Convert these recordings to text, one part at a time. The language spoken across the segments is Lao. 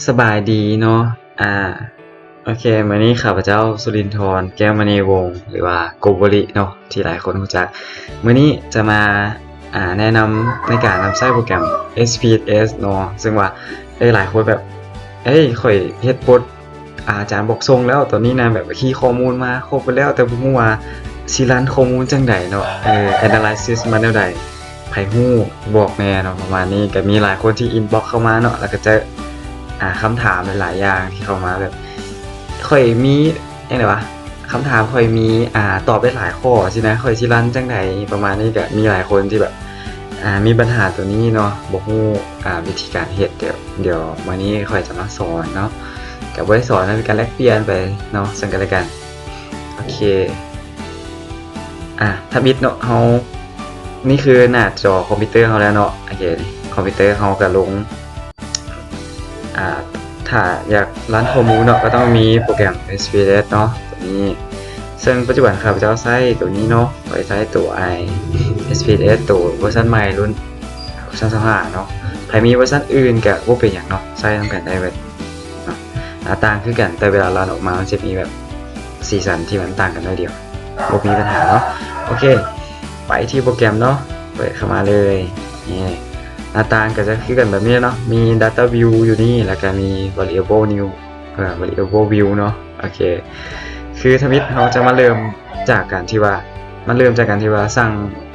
ສະບາຍດີເນາະ ອາ ໂອເຄ ມື້ນີ້ຂ້າພະເຈົ້າ ສຸລິນທອນ ແກ້ວມະນີວົງ ຫຼືວ່າ ໂກໂບລິ ເນາະ ທີ່ຫຼາຍຄົນຮູ້ຈັກ ມື້ນີ້ຈະມາ ອາ ແນະນຳໃນການນຳໃຊ້ໂປຣແກຣມ ເອສ ພີ ເອສ ເນາະ ເຊິ່ງວ່າ ເອີ ຫຼາຍຄົນແບບ ເອີຍ ຂ້ອຍເຮັດບົດ ອາຈານບອກສົ່ງແລ້ວ ຕອນນີ້ນະ ແບບຄີຂໍ້ມູນມາຄົບໝົດແລ້ວ ແຕ່ບໍ່ຮູ້ວ່າຊິຣັນຂໍ້ມູນຈັ່ງໃດເນາະ ເອີ ແອນາໄລຊິສມັນແນວໃດ ໃຜຮູ້ບອກແດ່ເນາະ ປະມານນີ້. ກໍມີຫຼາຍຄົນທີ່ອິນບັອກເຂົ້າມາເນາະ ແລ້ວກໍຈະ ອາ ຄຳຖາມຫຼາຍໆຢ່າງທີ່ເຂົ້າມາ ແບບຂ້ອຍມີ ຈັ່ງໃດວະ ຄຳຖາມຂ້ອຍມີ ອາ ຕອບໄດ້ຫຼາຍຂໍ້ຊີ້ນະ ຂ້ອຍຊິຣັນຈັ່ງໃດ ປະມານນີ້. ກໍມີຫຼາຍຄົນທີ່ແບບ ອາ ມີບັນຫາໂຕນີ້ເນາະ ບໍ່ຮູ້ ອາ ວິທີການເຮັດ. ດຽວ ດຽວມື້ນີ້ຂ້ອຍຈະມາສອນເນາະ ກໍບໍ່ໄດ້ສອນນະ ເປັນການແລກປ່ຽນໄປເນາະ ເຊິ່ງກັນແລະກັນ. ໂອເຄ ອາ ທຳອິດເນາະ ເຮົາ ນີ້ຄືໜ້າຈໍຄອມພິວເຕີເຮົາແລ້ວເນາະ. ໂອເຄ ຄອມພິວເຕີເຮົາກໍລົງ ອາ ຖ້າຢາກຣັນຂໍ້ມູນເນາະ ກໍຕ້ອງມີໂປຣແກຣມ ເອສ ພີ ເອສ ເນາະ ໂຕນີ້ ເຊິ່ງປັດຈຸບັນຂ້າພະເຈົ້າໃຊ້ໂຕນີ້ເນາະ ຂ້ອຍໃຊ້ໂຕ ເອສ ພີ ເອສ ໂຕເວີຊັນໃໝ່ ລຸ້ນເວີຊັນຊາວຫ້າເນາະ. ໃຜມີເວີຊັນອື່ນກໍບໍ່ເປັນຫຍັງເນາະ ໃຊ້ນຳກັນໄດ້ເບິດເນາະ ໜ້າຕ່າງຄືກັນ ແຕ່ເວລາຣັນອອກມາມັນຈະມີແບບສີສັນທີ່ມັນຕ່າງກັນໜ້ອຍດຽວ ບໍ່ມີບັນຫາເນາະ. ໂອເຄ ໄປທີ່ໂປຣແກຣມເນາະ ເປີດເຂົ້າມາເລີຍ. ນີ້ ໜ້າຕ່າງກໍຈະຄືກັນແບບນີ້ເນາະ ມີ Data View ຢູ່ນີ້ ແລ້ວກໍມີ Variable New ເອີ Variable View ເນາະ. ໂອເຄ ຄືທຳອິດເຮົາຈະມາເລີ່ມຈາກການທີ່ວ່າ ມາເລີ່ມຈາກການທີ່ວ່າສັ່ງ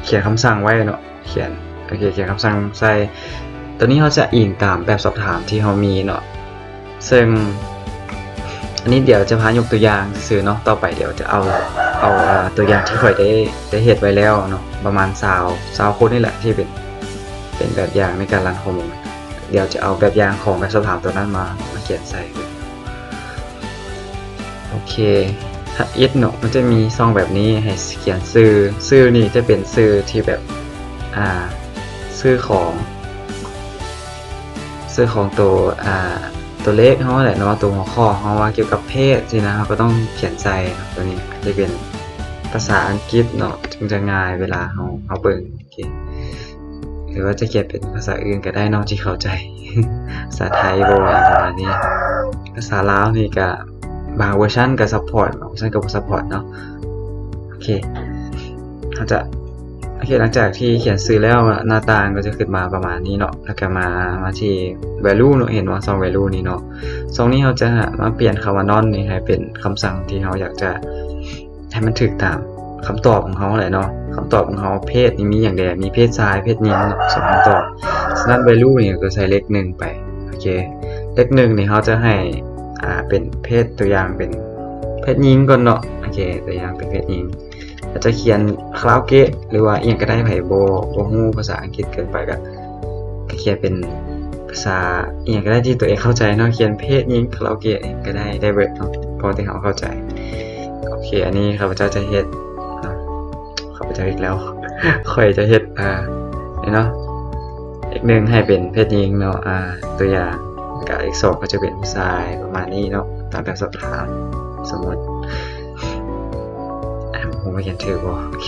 ຂຽນຄຳສັ່ງໄວ້ເນາະ ຂຽນ ໂອເຄ ຂຽນຄຳສັ່ງໃສ່. ໂຕນີ້ເຮົາຈະອີງຕາມແບບສອບຖາມທີ່ເຮົາມີເນາະ ເຊິ່ງອັນນີ້ດຽວຈະພາຍົກຕົວຢ່າງຊື່ໆເນາະ ຕໍ່ໄປດຽວຈະເອົາ ເອົາ ອາ ຕົວຢ່າງທີ່ຂ້ອຍໄດ້ ໄດ້ເຮັດໄວ້ແລ້ວເນາະ ປະມານຊາວ ຊາວຄົນນີ້ແຫຼະ ທີ່ເປັນ ເປັນແບບຢ່າງໃນການຣັນຂໍ້ມູນ. ດຽວຈະເອົາແບບຢ່າງຂອງແບບສອບຖາມໂຕນັ້ນມາ ມາຂຽນໃສ່. ໂອເຄ ທຳອິດເນາະ ມັນຈະມີຊ່ອງແບບນີ້ໃຫ້ຂຽນຊື່ ຊື່ນີ້ຈະເປັນຊື່ທີ່ແບບ ອາ ຊື່ຂອງ ຊື່ຂອງໂຕ ອາ ໂຕເລກເຮົາແຫຼະເນາະ ໂຕຫົວຂໍ້ເຮົາວ່າກ່ຽວກັບເພດຊີ້ນະ ເຮົາກໍຕ້ອງຂຽນໃສ່ເນາະ. ໂຕນີ້ຈະເປັນພາສາອັງກິດເນາະ ຈຶ່ງຈະງ່າຍເວລາເຮົາ ເຮົາເບິ່ງ. ໂອເຄ ຫຼືວ່າຈະຂຽນເປັນພາສາອື່ນກໍໄດ້ເນາະ ທີ່ເຂົ້າໃຈ ພາສາໄທບໍ່ ປະມານນີ້. ພາສາລາວນີ້ກໍບາງເວີຊັນກໍຊັບພອດ ບາງເວີຊັນກໍບໍ່ຊັບພອດເນາະ. ໂອເຄ ເຮົາຈະ ໂອເຄ ຫຼັງຈາກທີ່ຂຽນຊື່ແລ້ວ ໜ້າຕ່າງກໍຈະຂຶ້ນມາປະມານນີ້ເນາະ ແລ້ວກໍມາ ມາທີ່ value ເນາະ ເຫັນບໍ່ ຊ່ອງ value ນີ້ເນາະ. ຊ່ອງນີ້ເຮົາຈະມາປ່ຽນຄຳວ່າ none ນີ້ໃຫ້ເປັນຄຳສັ່ງທີ່ເຮົາຢາກຈະ ໃຫ້ມັນຖືກຕາມຄຳຕອບຂອງເຮົາແຫຼະເນາະ. ຄຳຕອບຂອງເຮົາ ເພດນີ້ມີຫຍັງແດ່? ມີເພດຊາຍ ເພດຍິງເນາະ ສອງຄຳຕອບ. ສະນັ້ນ value ນີ້ກໍໃສ່ເລກໜຶ່ງໄປ. ໂອເຄ ເລກໜຶ່ງນີ້ເຮົາຈະໃຫ້ ອາ ເປັນເພດ ຕົວຢ່າງເປັນເພດຍິງກ່ອນເນາະ. ໂອເຄ ຕົວຢ່າງເປັນເພດຍິງ ອາດຈະຂຽນຄາຣາໂອເກະ ຫຼືວ່າອີ່ຫຍັງກໍໄດ້ ໃຜບໍ່ ບໍ່ຮູ້ພາສາອັງກິດເກີນໄປກໍ ກໍຂຽນເປັນພາສາອີ່ຫຍັງກໍໄດ້ທີ່ຕົວເອງເຂົ້າໃຈເນາະ ຂຽນເພດຍິງຄາຣາໂອເກະກໍໄດ້ ໄດ້ເບິດເນາະ ພໍທີ່ເຮົາເຂົ້າໃຈ. ໂອເຄ ອັນນີ້ຂ້າພະເຈົ້າຈະເຮັດເນາະ ຂ້າພະເຈົ້າອີກແລ້ວ ຂ້ອຍຈະເຮັດ ອາ ນີ້ເນາະ ເລກໜຶ່ງໃຫ້ເປັນເພດຍິງເນາະ ອາ ຕົວຢ່າງ ແລ້ວກະເລກສອງກໍຈະເປັນຜູ້ຊາຍ ປະມານນີ້ເນາະ ຕາມແບບສອບຖາມ ສົມມຸດ ອາ ບໍ່ຮູ້ວ່າຂຽນຖືກບໍ່? ໂອເຄ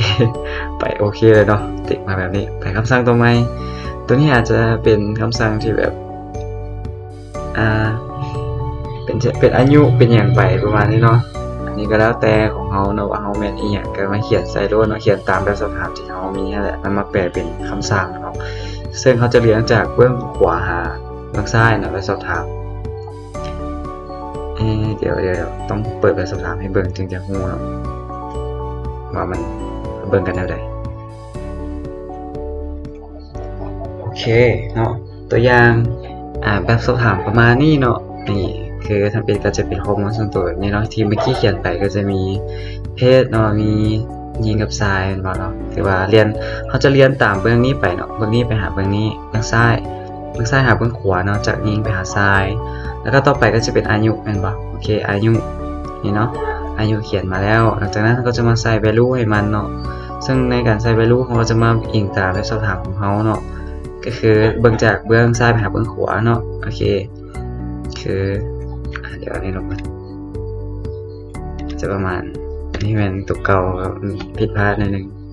ໄປໂອເຄເລີຍເນາະ ຕິກມາແບບນີ້. ໄປຄຳສັ່ງຕົວໃໝ່ ຕົວນີ້ອາດຈະເປັນຄຳສັ່ງທີ່ແບບ ອາ ເປັນ ເປັນອາຍຸ ເປັນຫຍັງໄປປະມານນີ້ເນາະ. ອັນນີ້ກໍແລ້ວແຕ່ຂອງເຮົາເນາະ ວ່າເຮົາແມ່ນອີ່ຫຍັງ ກໍມາຂຽນໃສ່ໂລດເນາະ ຂຽນຕາມແບບສອບຖາມທີ່ເຮົາມີຫັ້ນແຫຼະ ແລ້ວມາແປເປັນຄຳສັ່ງເນາະ. ເຊິ່ງເຮົາຈະລຽງຈາກເບື້ອງຂວາຫາເບື້ອງຊ້າຍເນາະ ແບບສອບຖາມ. ເອີ ດຽວ ດຽວ ດຽວ ຕ້ອງເປີດແບບສອບຖາມໃຫ້ເບິ່ງຈຶ່ງຈະຮູ້ເນາະ ວ່າມັນເບິ່ງກັນແນວໃດ. ໂອເຄເນາະ ຕົວຢ່າງ ອາ ແບບສອບຖາມປະມານນີ້ເນາະ. ນີ້ຄືທຳອິດກໍຈະເປັນຂໍ້ມູນສ່ວນຕົວແບບນີ້ເນາະ ທີ່ເມື່ອກີ້ຂຽນໄປກໍຈະມີເພດເນາະ ມີຍິງກັບຊາຍແມ່ນບໍ່ເນາະ. ຄືວ່າລຽນ ເຮົາຈະລຽນຕາມເບື້ອງນີ້ໄປເນາະ ເບື້ອງນີ້ໄປຫາເບື້ອງນີ້ ເບື້ອງຊ້າຍ ເບື້ອງຊ້າຍຫາເບື້ອງຂວາເນາະ ຈາກຍິງໄປຫາຊາຍ ແລ້ວກໍຕໍ່ໄປກໍຈະເປັນອາຍຸແມ່ນບໍ່? ໂອເຄ ອາຍຸ ນີ້ເນາະ ອາຍຸຂຽນມາແລ້ວ ຫຼັງຈາກນັ້ນເຮົາກໍຈະມາໃສ່ value ໃຫ້ມັນເນາະ. ເຊິ່ງໃນການໃສ່ value ເຮົາກໍຈະມາອີງຕາມແບບສອບຖາມຂອງເຮົາເນາະ ກໍຄືເບິ່ງຈາກເບື້ອງຊ້າຍໄປຫາເບື້ອງຂວາເນາະ. ໂອເຄ ຄື ອາ ດຽວອັນນີ້ລົງກ່ອນ ຈະປະມານ ອັນນີ້ແມ່ນຕົວເກົ່າ ຜິດພາດໜ້ອຍໜຶ່ງ. ໂອ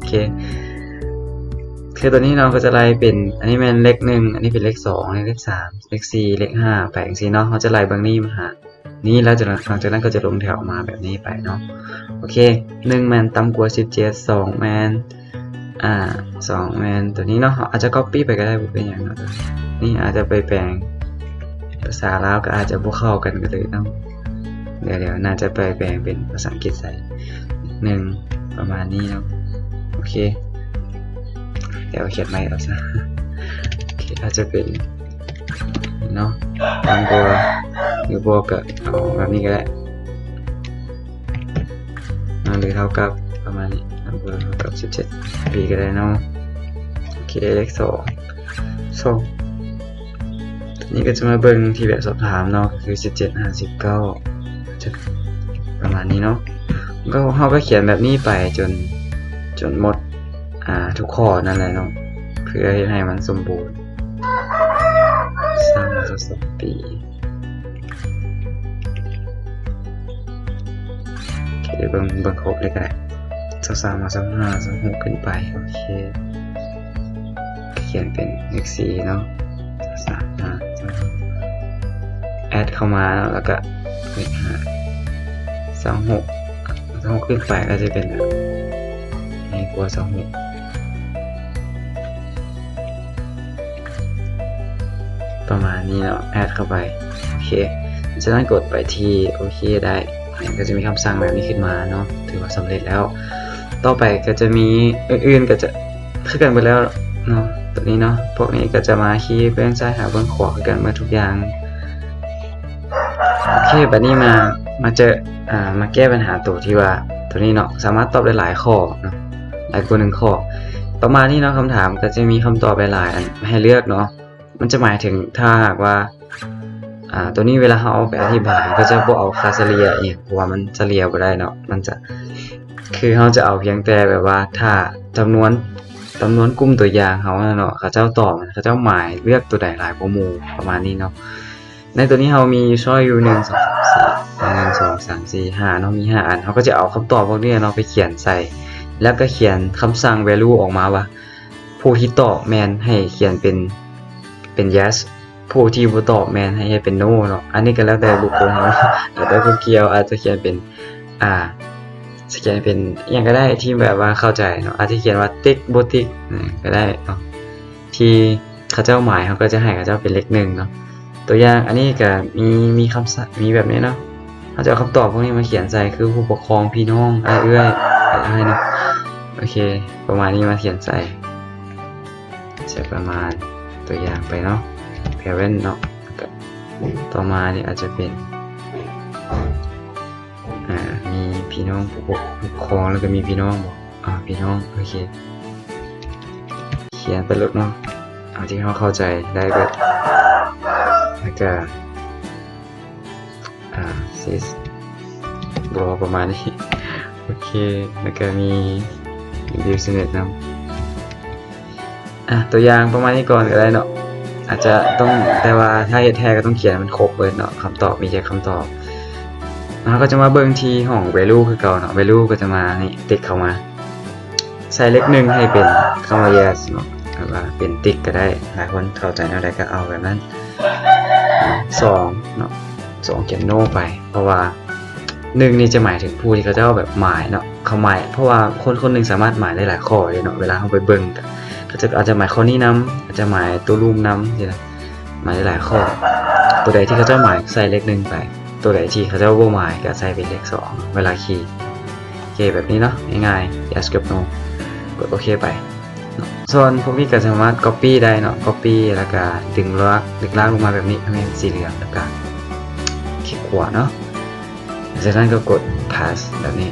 ເຄ ຄືຕົວນີ້ເນາະ ກໍຈະໄລ່ເປັນ ອັນນີ້ແມ່ນເລກໜຶ່ງ ອັນນີ້ເປັນເລກສອງ ອັນນີ້ເລກສາມ ເລກສີ່ ເລກຫ້າ ໄປຈັ່ງຊີ້ເນາະ. ເຮົາຈະໄລ່ເບິ່ງນີ້ມາຫານີ້ ແລ້ວຈາກນັ້ນ ຫຼັງຈາກນັ້ນກໍຈະລົງແຖວມາແບບນີ້ໄປເນາະ. ໂອເຄ ໜຶ່ງແມ່ນຕ່ຳກວ່າສິບເຈັດ ສອງແມ່ນ ອ່າ ສອງແມ່ນຕົວນີ້ເນາະ. ເຮົາອາດຈະກັອບປີ້ໄປກໍໄດ້ ບໍ່ເປັນຫຍັງເນາະ. ນີ້ອາດຈະໄປແປງພາສາລາວກໍອາດຈະບໍ່ເຂົ້າກັນກັນເລີຍເນາະ. ດຽວໆ ໜ້າຈະໄປແປງເປັນພາສາອັງກິດໃສ່ໜຶ່ງ ປະມານນີ້ເນາະ. ໂອເຄ ດຽວຂຽນໃໝ່ເອົາຊະ. ໂອເຄ ອາດຈະເປັນເນາະ ຕ່ຳກວ່າ ຫຼືບໍ່ກໍເອົາແບບນີ້ກໍໄດ້ເນາະ ຫຼືເທົ່າກັບ ປະມານນີ້ ຕ່ຳກວ່າ ເທົ່າກັບສິບເຈັດປີກໍໄດ້ເນາະ. ໂອເຄ ເລກສອງ ສອງ ນີ້ກໍຈະມາເບິ່ງທີ່ແບບສອບຖາມເນາະ ກໍຄືສິບເຈັດຫາສິບເກົ້າ ຈະປະມານນີ້ເນາະ. ກໍເຮົາກໍຂຽນແບບນີ້ໄປຈົນ ຈົນໝົດ ອ່າ ທຸກຂໍ້ນັ້ນແຫຼະເນາະ ເພື່ອເຮັດໃຫ້ມັນສົມບູນ. ຊາວສາມມາຊາວສອງປີ ໂອເຄ ເບິ່ງ ເບິ່ງຄົບເລີຍກໍໄດ້ ຊາວສາມມາຊາວຫ້າ ຊາວຫົກຂຶ້ນໄປ. ໂອເຄ ຂຽນເປັນເລກສີ່ເນາະ ສາມ ຫາ ແອັດເຂົ້າມາເນາະ ແລ້ວກະເລກຫ້າ ຊາວຫົກ ຊາວຫົກຂຶ້ນໄປກໍຈະເປັນ ໃຫຍ່ກວ່າຊາວຫົກ ປະມານນີ້ເນາະ ແອັດເຂົ້າໄປ. ໂອເຄ ຈາກນັ້ນກົດໄປທີ່ໂອເຄໄດ້ ມັນກໍຈະມີຄຳສັ່ງແບບນີ້ຂຶ້ນມາເນາະ ຖືວ່າສຳເລັດແລ້ວ. ຕໍ່ໄປກໍຈະມີ ອື່ນໆ ກໍຈະຄືກັນເບິດແລ້ວເນາະ ຕົວນີ້ເນາະ. ພວກນີ້ກໍຈະມາຄີເບື້ອງຊ້າຍຫາເບື້ອງຂວາຄືກັນເບິດທຸກຢ່າງ. ໂອເຄ ບັດນີ້ມາ ມາເຈີ ອ່າ ມາແກ້ບັນຫາໂຕທີ່ວ່າ ໂຕນີ້ເນາະ ສາມາດຕອບໄດ້ຫຼາຍຂໍ້ເນາະ ຫຼາຍກວ່າໜຶ່ງຂໍ້ ປະມານນີ້ເນາະ. ຄຳຖາມກໍຈະມີຄຳຕອບຫຼາຍໆ ອັນໃຫ້ເລືອກເນາະ. ມັນຈະໝາຍເຖິງ ຖ້າຫາກວ່າ ອ່າ ໂຕນີ້ເວລາເຮົາເອົາໄປອະທິບາຍ ເຂົາຈະບໍ່ເອົາຄ່າສະເລ່ຍອີ່ຫຍັງ ເພາະວ່າມັນສະເລ່ຍບໍ່ໄດ້ເນາະ. ມັນຈະ ຄືເຮົາຈະເອົາພຽງແຕ່ແບບວ່າ ຖ້າຈຳນວນ ຈຳນວນກຸ່ມຕົວຢ່າງເຮົານັ້ນເນາະ ເຂົາເຈົ້າຕອບ ເຂົາເຈົ້າໝາຍເລືອກຕົວໃດຫຼາຍກວ່າໝູ່ ປະມານນີ້ເນາະ. ໃນຕົວນີ້ເຮົາມີຊ້ອຍຢູ່ ໜຶ່ງ ສອງ ສາມ ສີ່ ໜຶ່ງ ສອງ ສາມ ສີ່ ຫ້າເນາະ ມີຫ້າອັນ. ເຮົາກໍຈະເອົາຄຳຕອບພວກນີ້ເນາະໄປຂຽນໃສ່ ແລ້ວກໍຂຽນຄຳສັ່ງ value ອອກມາວ່າ ຜູ້ທີ່ຕອບແມ່ນໃຫ້ຂຽນເປັນ ເປັນ yes ຜູ້ທີ່ບໍ່ຕອບແມ່ນໃຫ້ເຮັດເປັນ no ເນາະ. ອັນນີ້ກໍແລ້ວແຕ່ບຸກຄົນເນາະ ແລ້ວແຕ່ຜູ້ກ່ຽວ ອາດຈະຂຽນເປັນ ອ່າ ຈະຂຽນເປັນອີ່ຫຍັງກໍໄດ້ທີ່ແບບວ່າເຂົ້າໃຈເນາະ ອາດຈະຂຽນວ່າຕິກ ບໍ່ຕິກ ກໍໄດ້ເນາະ. ທີ່ເຂົາເຈົ້າໝາຍ ເຮົາກໍຈະໃຫ້ເຂົາເຈົ້າເປັນເລກໜຶ່ງເນາະ. ຕົວຢ່າງອັນນີ້ກໍມີ ມີຄຳສະ ມີແບບນີ້ເນາະ ເຮົາຈະເອົາຄຳຕອບພວກນີ້ມາຂຽນໃສ່ ຄືຜູ້ປົກຄອງ ພີ່ນ້ອງ ອ້າຍເອື້ອຍ ອ້າຍເນາະ. ໂອເຄ ປະມານນີ້ມາຂຽນໃສ່ ຈະປະມານຕົວຢ່າງໄປເນາະ parent ເນາະ. ແລ້ວກໍຕໍ່ມານີ້ອາດຈະເປັນ ອ່າ ມີພີ່ນ້ອງຜູ້ປົກຄອງ ແລ້ວກໍມີພີ່ນ້ອງບໍ່? ອ່າ ພີ່ນ້ອງ ໂອເຄ ຂຽນໄປໂລດເນາະ ເອົາທີ່ເຮົາເຂົ້າໃຈໄດ້ເບິດ. ແລ້ວກໍ ອ່າ sis bro ປະມານນີ້ ໂອເຄ. ແລ້ວກໍມີ business ນຳ ອ່າ ຕົວຢ່າງປະມານນີ້ກ່ອນກໍໄດ້ເນາະ ອາດຈະຕ້ອງ ແຕ່ວ່າຖ້າເຮັດແທ້ກໍຕ້ອງຂຽນໃຫ້ມັນຄົບເບິດເນາະ ຄຳຕອບມີຈັກຄຳຕອບ. ເຮົາກໍຈະມາເບິ່ງທີ່ຫ້ອງ value ຄືເກົ່າເນາະ value ກໍຈະມານີ້ ຕິກເຂົ້າມາ ໃສ່ເລກໜຶ່ງໃຫ້ເປັນຄຳວ່າ yes ເນາະ ຫຼືວ່າເປັນຕິກກໍໄດ້ ຫຼາຍຄົນເຂົ້າໃຈແນວໃດກໍເອົາແບບນັ້ນ. ສອງເນາະ ສອງຂຽນ no ໄປ ເພາະວ່າໜຶ່ງນີ້ຈະໝາຍເຖິງຜູ້ທີ່ເຂົາເຈົ້າແບບໝາຍເນາະ ເຂົາໝາຍ ເພາະວ່າຄົນຄົນໜຶ່ງສາມາດໝາຍໄດ້ຫຼາຍຂໍ້ເດ້ເນາະ. ເວລາເຮົາໄປເບິ່ງ ເຂົາເຈົ້າອາດຈະໝາຍຂໍ້ນີ້ນຳ ອາດຈະໝາຍຕົວລວມນຳ ຈັ່ງຊີ້ນະ ໝາຍໄດ້ຫຼາຍຂໍ້. ຕົວໃດທີ່ເຂົາເຈົ້າໝາຍໃສ່ເລກໜຶ່ງໄປ ຕົວໃດທີ່ເຂົາເຈົ້າບໍ່ໝາຍກໍໃສ່ເປັນເລກສອງເວລາຄີ. ໂອເຄ ແບບນີ້ເນາະ ງ່າຍໆ yes ກັບ no ກົດໂອເຄໄປ. ສ່ວນພວກນີ້ກໍສາມາດ copy ໄດ້ເນາະ copy ແລ້ວກໍດຶງລາກ ດຶງລາກລົງມາແບບນີ້ ໃຫ້ມັນເປັນສີເຫຼືອງ ແລ້ວກໍຄລິກຂວາເນາະ. ຈາກນັ້ນກໍກົດ paste ແບບນີ້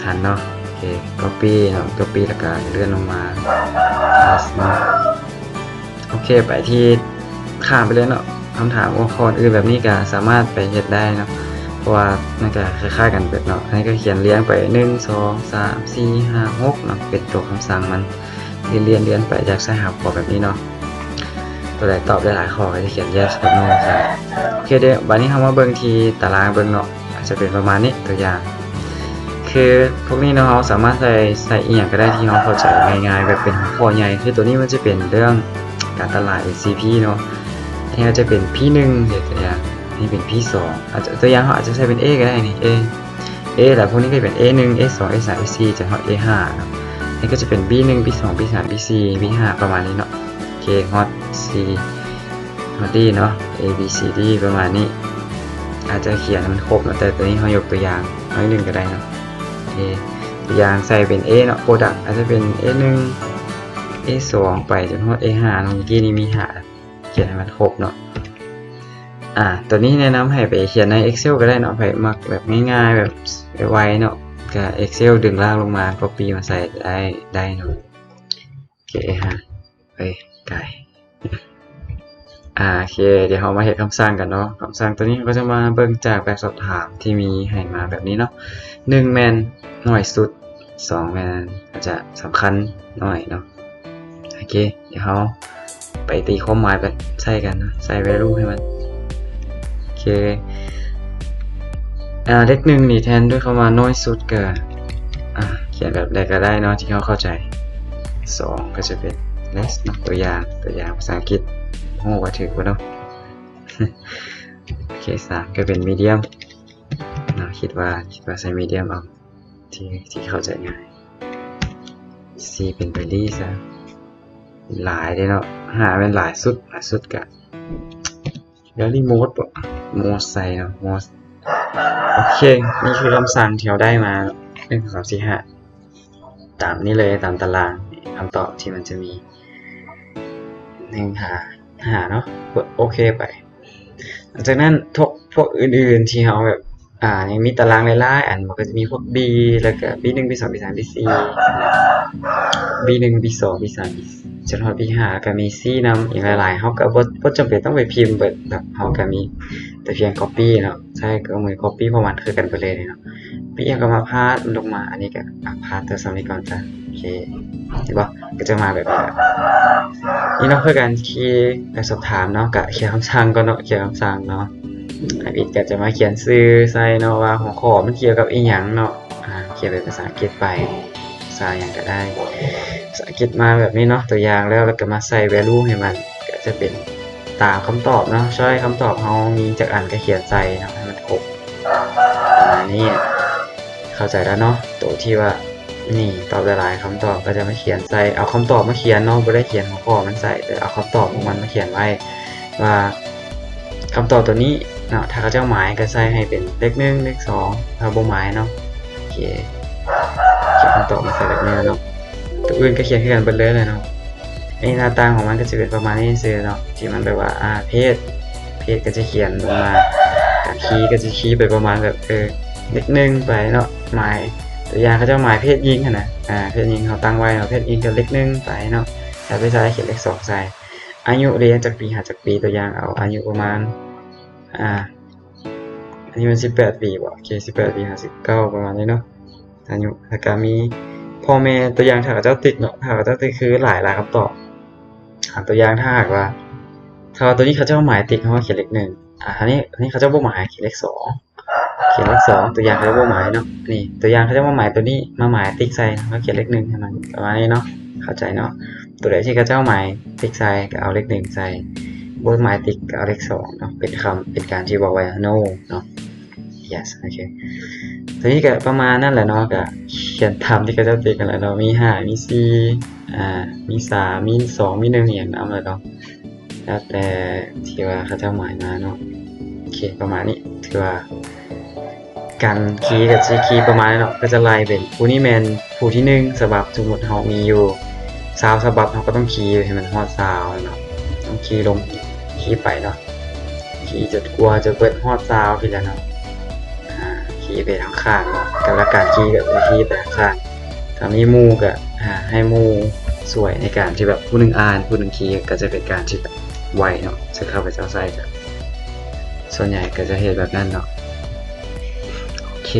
ທັນເນາະ. ໂອເຄ copy ເນາະ copy ແລ້ວກໍເລື່ອນລົງມາ paste ເນາະ. ໂອເຄ ໄປທີ່ ຂ້າມໄປເລີຍເນາະ ຄຳຖາມຫົວຂໍ້ອື່ນແບບນີ້ກໍສາມາດໄປເຮັດໄດ້ເນາະ ເພາະວ່າມັນກໍຄ້າຍໆກັນເບິດເນາະ. ອັນນີ້ກໍຂຽນລຽງໄປ ໜຶ່ງ ສອງ ສາມ ສີ່ ຫ້າ ຫົກ ເນາະ ເປັນຕົວຄຳສັ່ງມັນ ລຽນໆໆໄປຈາກຊ້າຍຫາຂວາແບບນີ້ເນາະ. ຕົວໃດຕອບໄດ້ຫຼາຍຂໍ້ກໍຈະຂຽນ yes ກັບ no ໃສ່. ໂອເຄເດ້ ບັດນີ້ເຮົາມາເບິ່ງທີ່ຕາລາງເບິ່ງເນາະ ອາດຈະເປັນປະມານນີ້ ຕົວຢ່າງ ຄ ຄືພວກນີ້ເນາະ ເຮົາສາມາດໃສ່ ໃສ່ອີ່ຫຍັງກໍໄດ້ທີ່ເຮົາເຂົ້າໃຈງ່າຍໆ ແບບເປັນຫົວຂໍ້ໃຫຍ່ ຄືຕົວນີ້ມັນຈະເປັນເລື່ອງການຕະຫຼາດ ເອັສຊີພີ ເນາະ ແທນຈະເປັນ ພີໜຶ່ງ ຍົກຕົວຢ່າງ ນີ້ເປັນ ພີສອງ ອາດຈະ ຕົວຢ່າງເຮົາອາດຈະໃສ່ເປັນ ເອ ກໍໄດ້ນີ້ ເອ ເອ ແລ້ວພວກນີ້ກໍເປັນ ເອໜຶ່ງ ເອສອງ ເອສາມ ເອສີ່ ຈົນຮອດ ເອຫ້າເນາະ ນີ້ກໍຈະເປັນ ບີໜຶ່ງ ບີສອງ ບີສາມ ບີສີ່ ບີຫ້າ ປະມານນີ້ເນາະ ໂອເຄ ຮອດ ຊີ ຮອດດີເນາະ ເອ ບີ ຊີ ດີ ປະມານນີ້ ອາດຈະຂຽນໃຫ້ມັນຄົບເນາະ ແຕ່ຕົວນີ້ເຮົາຍົກຕົວຢ່າງໜ້ອຍໜຶ່ງກໍໄດ້ເນາະ ໂອເຄ ຕົວຢ່າງໃສ່ເປັນ ເອ ເນາະ ໂປຣດັກ ອາດຈະເປັນ ເອໜຶ່ງ ເອສອງ ໄປຈົນຮອດ ເອຫ້າ ເນາະ ເມື່ອກີ້ນີ້ມີຫ້າ ຂຽນໃຫ້ມັນຄົບເນາະ ອາ ຕົວນີ້ແນະນຳໃຫ້ໄປຂຽນໃນ Excel ກໍໄດ້ເນາະ ໃຜມັກແບບງ່າຍໆ ແບບໄວໆເນາະ ກໍ Excel ດຶງລາກລົງມາ copy ມາໃສ່ໄດ້ ໄດ້ເນາະ ໂອເຄ ຮະ ເອີຍ ກາຍ ອາ ໂອເຄ ດຽວເຮົາມາເຮັດຄຳສັ່ງກັນເນາະ ຄຳສັ່ງຕົວນີ້ເຮົາກໍຈະມາເບິ່ງຈາກແບບສອບຖາມທີ່ມີໃຫ້ມາແບບນີ້ເນາະ ໜຶ່ງແມ່ນໜ້ອຍສຸດ ສອງແມ່ນອາດຈະສຳຄັນໜ້ອຍເນາະ ໂອເຄ ດຽວເຮົາໄປຕີຄວາມໝາຍໄປໃສ່ກັນເນາະ ໃສ່ value ໃຫ້ມັນ ໂອເຄ ອາ ເລກໜຶ່ງນີ້ແທນດ້ວຍຄຳວ່ານ້ອຍສຸດ ກໍ ອາ ຂຽນແບບໃດກໍໄດ້ເນາະ ທີ່ເຮົາເຂົ້າໃຈ ສອງ ກໍຈະເປັນ less ເນາະ ຕົວຢ່າງ ຕົວຢ່າງພາສາອັງກິດ ຮູ້ວ່າຖືກບໍ່ເນາະ ໂອເຄ ສາມ ກໍເປັນ medium ເນາະ ຄິດວ່າ ຄິດວ່າໃສ່ medium ເອົາ ທີ່ ທີ່ເຂົ້າໃຈງ່າຍ ສີ່ ເປັນ very ຊະ ຫຼາຍເດ້ເນາະ ຫ້າ ແມ່ນຫຼາຍສຸດ ຫຼາຍສຸດກະ very most ບໍ most ໃສ່ເນາະ most ໂອເຄ ນີ້ຄືຄຳສັ່ງທີ່ເຮົາໄດ້ມາເນາະ ໜຶ່ງ ສອງ ສາມ ສີ່ ຫ້າ ຕາມນີ້ເລີຍ ຕາມຕາລາງ ຄຳຕອບທີ່ມັນຈະມີ ໜຶ່ງ ຫາ ຫ້າ ເນາະ ກົດໂອເຄໄປ ຫຼັງຈາກນັ້ນ ພວກ ພວກອື່ນໆທີ່ເຮົາແບບ ອາ ຍັງມີຕາລາງຫຼາຍໆອັນ ມັນກໍຈະມີພວກ B ແລ້ວກໍ B ໜຶ່ງ B ສອງ B ສາມ B ສີ່ B ໜຶ່ງ B ສອງ B ສາມ B ຈົນຮອດ B ຫ້າ ແລ້ວກໍມີ C ນຳ ອີກຫຼາຍໆ ເຮົາກໍບໍ່ ບໍ່ຈຳເປັນຕ້ອງໄປພິມເບິດດອກ ເຮົາກໍມີແຕ່ພຽງ copy ເນາະ ໃຊ້ເຄື່ອງມື copy ເພາະມັນຄືກັນເບິດເລີຍເນາະ B ເຮົາກໍມາພາດມັນລົງມາ ອັນນີ້ກໍ ອາ ພາດແຕ່ສ່ຳນີ້ກ່ອນຈ້ະ ໂອເຄ ເຫັນບໍ່? ກໍຈະມາແບບນີ້ ນີ້ເນາະ ຄືການຄີແບບສອບຖາມເນາະ ກະຂຽນຄຳສັ່ງກ່ອນເນາະ ຂຽນຄຳສັ່ງເນາະ ທຳອິດກໍຈະມາຂຽນຊື່ໃສ່ເນາະ ວ່າຫົວຂໍ້ມັນກ່ຽວກັບອີ່ຫຍັງເນາະ ອາ ຂຽນເປັນພາສາອັງກິດໄປ ພາສາຫຍັງກໍໄດ້ ພາສາອັງກິດມາແບບນີ້ເນາະ ຕົວຢ່າງແລ້ວ ແລ້ວກໍມາໃສ່ value ໃຫ້ມັນ ກໍຈະເປັນຕາມຄຳຕອບເນາະ ຊ້ອຍຄຳຕອບເຮົາມີຈັກອັນກໍຂຽນໃສ່ເນາະ ໃຫ້ມັນຄົບ ປະມານນີ້ ເຂົ້າໃຈແລ້ວເນາະ ໂຕທີ່ວ່າ ນີ້ ຕອບໄດ້ຫຼາຍຄຳຕອບກໍຈະມາຂຽນໃສ່ ເອົາຄຳຕອບມາຂຽນເນາະ ບໍ່ໄດ້ຂຽນຫົວຂໍ້ມັນໃສ່ ແຕ່ເອົາຄຳຕອບຂອງມັນມາຂຽນໄວ້ ວ່າຄຳຕອບຕົວນີ້ເນາະ ຖ້າເຂົາເຈົ້າໝາຍກໍໃສ່ໃຫ້ເປັນເລກໜຶ່ງ ເລກສອງ ຖ້າບໍ່ໝາຍເນາະ ໂອເຄ ຂຽນຄຳຕອບມາໃສ່ແບບນີ້ເນາະ ຕົວອື່ນກໍຂຽນຄືກັນເບິດເລີຍແຫຼະເນາະ ໃນໜ້າຕ່າງຂອງມັນກໍຈະເປັນປະມານນີ້ຊື່ເນາະ ທີ່ມັນແບບວ່າ ອາ ເພດ ເພດກໍຈະຂຽນລົງມາ ການຄີກໍຈະຄີໄປປະມານແບບ ເອີ ເລກໜຶ່ງໄປເນາະ ໝາຍ ຕົວຢ່າງເຂົາເຈົ້າໝາຍເພດຍິງຫັ້ນນະ ອາ ເພດຍິງເຮົາຕັ້ງໄວ້ເນາະ ເພດຍິງກໍເລກໜຶ່ງໄປເນາະ ແລ້ວໄປໃສ່ຂຽນເລກສອງໃສ່ ອາຍຸເດ ຈັກປີ ຫາຈັກປີ ຕົວຢ່າງເອົາອາຍຸປະມານ ອາ ອາຍຸມັນສິບແປດປີບໍ ໂອເຄ ສິບແປດປີຫາສິບເກົ້າ ປະມານນີ້ເນາະ ອາຍຸ ແລ້ວກະມີພໍ່ແມ່ ຕົວຢ່າງຖ້າເຂົາເຈົ້າຕິກເນາະ ຖ້າເຂົາເຈົ້າຕິກຄືຫຼາຍ ຫຼາຍຄຳຕອບ ອາ ຕົວຢ່າງຖ້າຫາກວ່າ ຖ້າວ່າຕົວນີ້ເຂົາເຈົ້າໝາຍຕິກ ເຮົາກໍຂຽນເລກໜຶ່ງ ອາ ອັນນີ້ ອັນນີ້ເຂົາເຈົ້າບໍ່ໝາຍ ຂຽນເລກສອງ ຂຽນເລກສອງ ຕົວຢ່າງເຂົາເຈົ້າບໍ່ໝາຍເນາະ ນີ້ ຕົວຢ່າງເຂົາເຈົ້າມາໝາຍຕົວນີ້ ມາໝາຍຕິກໃສ່ ເຮົາຂຽນເລກໜຶ່ງໃຫ້ມັນ ປະມານນີ້ເນາະ ເຂົ້າໃຈເນາະ ຕົວໃດທີ່ເຂົາເຈົ້າໝາຍຕິກໃສ່ ກໍເອົາເລກໜຶ່ງໃສ່ ບໍ່ໝາຍຕິກກໍເອົາເລກສອງເນາະ ເປັນຄຳ ເປັນການທີ່ບອກວ່າ no ເນາະ yes ໂອເຄ ຕົວນີ້ກໍປະມານນັ້ນແຫຼະເນາະ ກໍຂຽນຕາມທີ່ເຂົາເຈົ້າຕິກຫັ້ນແຫຼະເນາະ ມີຫ້າ ມີສີ່ ອາ ມີສາມ ມີສອງ ມີໜຶ່ງ ອີ່ຫຍັງນຳແຫຼະເນາະ ແລ້ວແຕ່ທີ່ວ່າເຂົາເຈົ້າໝາຍມາເນາະ ໂອເຄ ປະມານນີ້ ຖືວ່າ ການຄີກໍຊິຄີປະມານນີ້ເນາະ ກໍຈະໄລ່ເປັນ ຜູ້ນີ້ແມ່ນຜູ້ທີໜຶ່ງສະບັບ ສົມມຸດເຮົາມີຢູ່ຊາວສະບັບ ເຮົາກໍຕ້ອງຄີໃຫ້ມັນຮອດຊາວເນາະ ຕ້ອງຄີລົງ ຄີໄປເນາະ ຄີຈົນກວ່າຈະເບິດຮອດຊາວພີ້ແຫຼະເນາະ ອາ ຄີໄປທາງຂ້າງເນາະ ການລະການຄີກໍຄືໄປທາງຂ້າງ ຖ້າມີໝູ່ກໍ ອາ ໃຫ້ໝູ່ຊ່ວຍໃນການທີ່ແບບຜູ້ໜຶ່ງອ່ານ ຜູ້ໜຶ່ງຄີ ກໍຈະເປັນການທີ່ແບບໄວເນາະ ເຊິ່ງຂ້າພະເຈົ້າໃຊ້ກໍ ສ່ວນໃຫຍ່ກໍຈະເຮັດແບບນັ້ນເນາະ ໂອເຄ